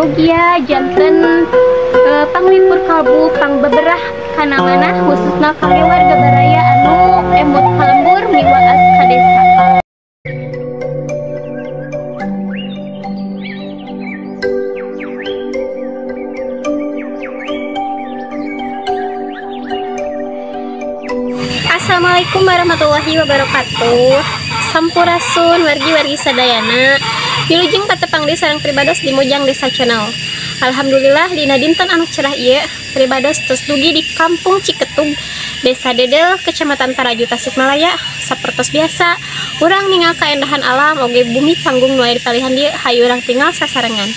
Mugia janten panglipur kalbu pangbeberah kana manah khususna kangge warga baraya anu emut ka lembur miwaas ka desa. Assalamualaikum warahmatullahi wabarakatuh. Sampurasun wargi-wargi sadayana. Wilujeng patepang deui sareng pribados di Mojang Desa Channel. Alhamdulillah dina dinten anu cerah ieu pribados tos dugi di Kampung Ciketug, Desa Dedel, Kecamatan Taraju, Tasikmalaya. Sapertos biasa, urang ningal kaendahan alam oge bumi panggung nu aya di palihan dieu, hayu urang tinggal sasarengan.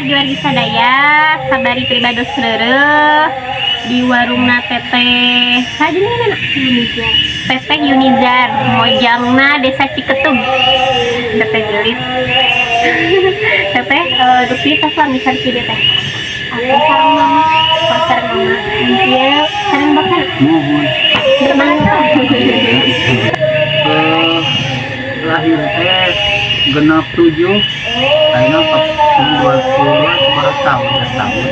Wargi-wargi sadaya, sabari pribados reureuh di warungna Teteh saha jenengna? Yunizar. Teteh Yunizar, mojangna Desa Ciketug. Teteh gelis. Teteh dupi tos lami sarki dieu teh. Aku sareng mama, oh, sareng mama. Ieu sareng bapak. Muhun. Berapa tahun? Lahir teh 67, ayeuna 42 sabaraha tahun ya tahun.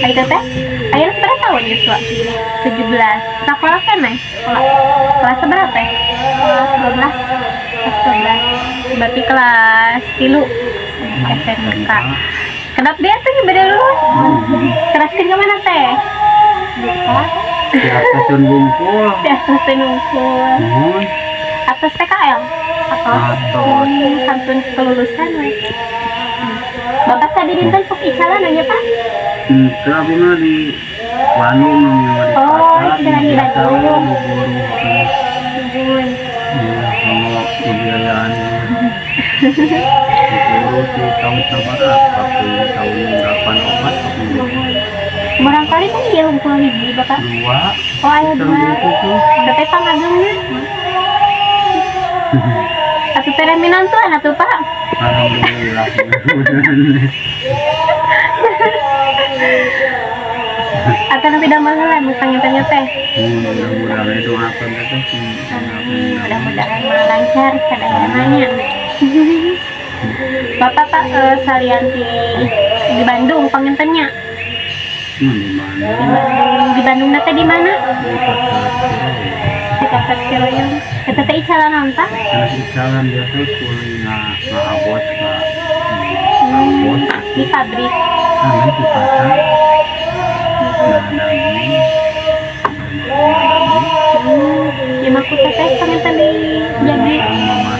Ayo teteh, ayeuna sabaraha tahun yuswa? 17. Sekolah keneh? Sekolah. Kelas sabaraha teh? Kelas 12. Kelas 12. Berarti kelas 3 SMK. Kenapa dia tuh beda lulus? Teraskeun ke mana teh? Lupa. Di atas bungkul. Di atas bungkul. Muhun. Atas PKL. Atas kantun kelulusan we. Bapak tadi dinten sok icalan nya Pak? Henteu abi mah di Bandung di Oh, pasar, icalan di biasa we Bandung. buburu. Nuhun. Iya, mau pembiayaan. Buburu di tahun sabaraha? Tahun 84 Nuhun. Murangkali kan ieu hungkul hiji Bapak? Dua. Oh, aya Sareng dua. bungkus. Teteh pangageungna. Atuh tere minantuan atuh Pak. Alhamdulillah. Atau nanti damel heula nu panginten teh. Mudah-mudahan doakeun teh. Amin. Mudah-mudahan mah lancar sadayana nya. Bapak Pak salian di Bandung pangintennya. Di mana? Di Bandung, di Bandung teh di mana? Di pasar Ciroyom. Di pasar Ciroyom. Eta teh icalan naon Pak? Karena icalan biasa kuli ngabos ngabos. Di pabrik. Nah, di pasar. Nah, daging. Ya mah ku teteh panginten di jadi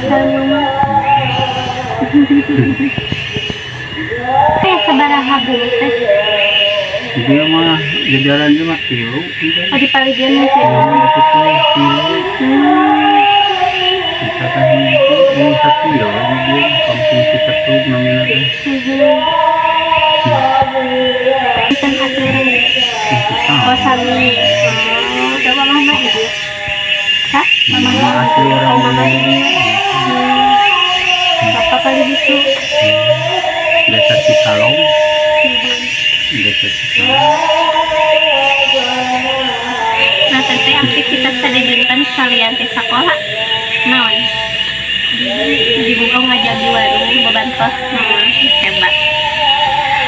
sareng mama. Teh sabaraha bungkus teh? Dia mah jajaran dia mah tilu. Oh, di palidian mah tilu. Itu teh tilu. Bisa teh ini sakilo di kampung Ciketug namanya teh. Ikan asli orang dieu. Oh, sami. Oh, coba mama ibu. Hah? Mama asli orang. Oh, mama di dieu. Bapak kali gitu. Desa Cikalong. Desa Cikalong. Nah, teteh aktivitas tadi dinten salian teh sakola. Naon? Dibuka ngajagi warung bebantos naon hebat.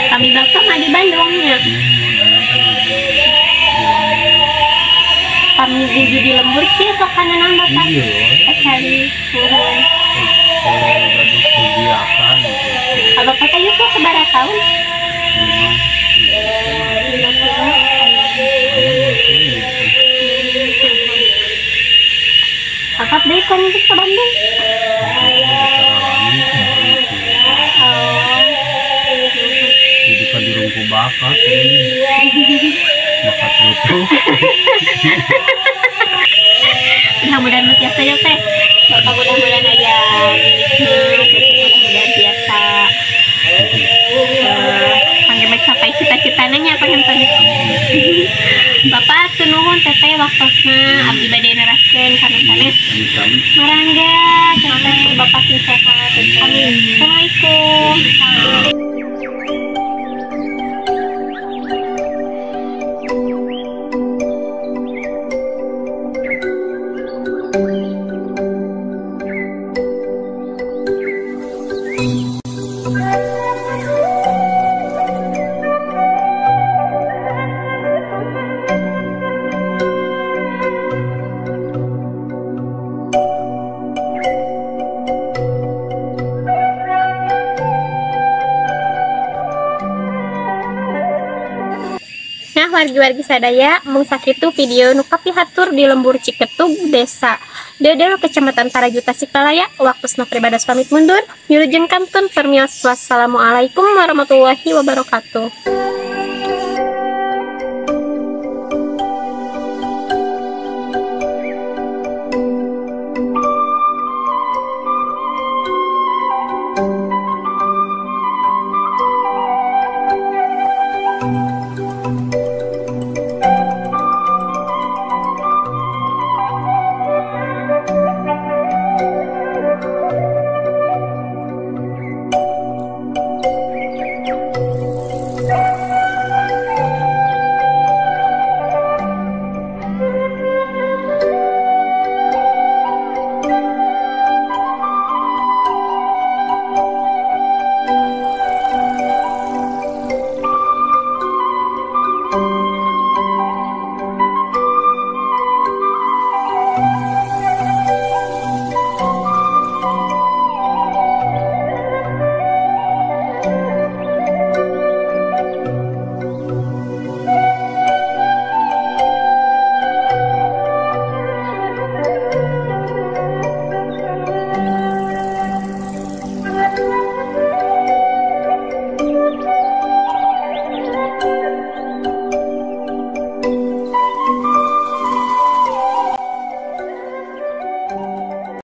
Kami bapak mah di Bandung nya. Kami hiji di lembur sih sok kana naon bapak? Iya. Cari nuhun. Kalau gaduh kegiatan gitu. Bapak teh yuswa sabaraha tahun? 5. Angkat deh kan itu ke Bandung. Oh. Jadi kan dirungku bakat ini. Bakat butuh. Mudah-mudahan biasa ya teh. Bapak mudah-mudahan aya. Mudah-mudahan biasa. Pangge mencapai cita-citana nya panginten. Bapak nuhun teteh waktosna abdi bade neraskeun kana sanes. Marangga teteh bapak sing sehat. Amin. Assalamualaikum. Nah, wargi-wargi sadaya, mung sakitu video nu kapihatur di lembur Ciketug, Desa Dedel, Kecamatan Taraju, Tasikmalaya. Waktosna pribados pamit mundur. Wilujeng kantun permios. Wassalamualaikum warahmatullahi wabarakatuh.